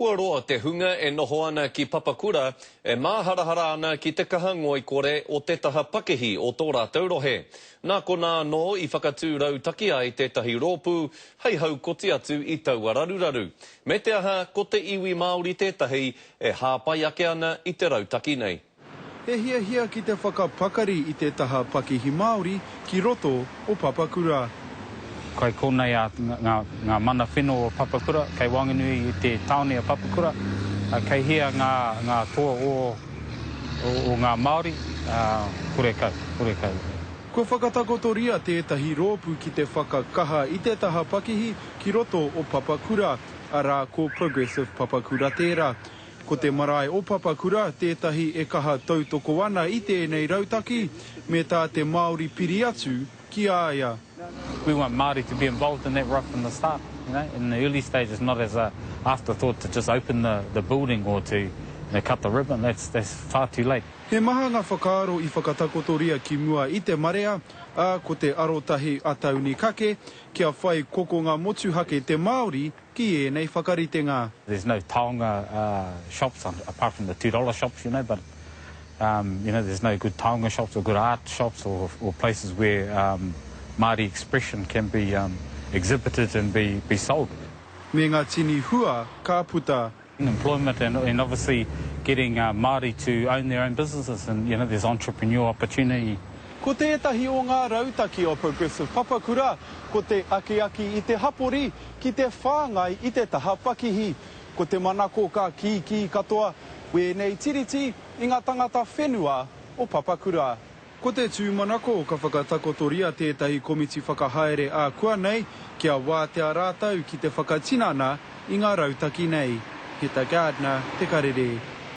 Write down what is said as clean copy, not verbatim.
Kua roa te hunga e noho ana ki Papakura e māharahara ana ki te kaha ngoikore o te taha pakihi o tō rātou rohe. Nā konā anō i whakatū rautaki ai tētahi rōpū hei haukoti atu i taua raruraru. Me te aha, ko te iwi Māori tētahi e hāpai ake ana i te rautaki nei. He hiahia ki te whakapakari i te taha pakihi Māori ki roto o Papakura. Kai konei a ngā mana whenua o Papakura, kei waenganui i te tāone o Papakura, kei hea ngā toa o ngā Māori, horekau, horekau. Kua whakatakotoria tētahi rōpū ki te whakakaha i te taha pakihi ki roto o Papakura, arā ko Progressive Papakura tērā. Ko te marae o Papakura tētahi e kaha tautoko ana i tēnei rautaki, me tā te Māori piri atu ki a ia. We want Māori to be involved in that right from the start, you know, in the early stages, not as a afterthought to just open the, the building or to you know, cut the ribbon, that's, that's far too late. He maha ngā whakaaro i whakatakotoria ki mua i te marea, ā, ko te arotahi a Taunikake, kia whai kokonga motuhake te Māori ki ēnei whakaritenga. There's no taonga shops apart from the $2 shops you know but you know there's no good taonga shops or good art shops or or places where Māori expression can be exhibited and be be sold. Me ngā tini hua ka puta. Employment and and obviously getting Māori to own their own businesses and you know there's entrepreneur opportunity. Ko tētahi o ngā rautaki o Progressive Papakura ko te akiaki i te hapori ki te whāngai i te taha pakihi. Ko te manako ka kīkī katoa wēnei tiriti i ngā tangata whenua o Papakura. Ko te tūmanako ka whakatakotoria tētahi komiti whakahaere ākuanei kia wātea rātou ki te whakatinana i ngā rautaki nei. Heta Gardner, Te Karere.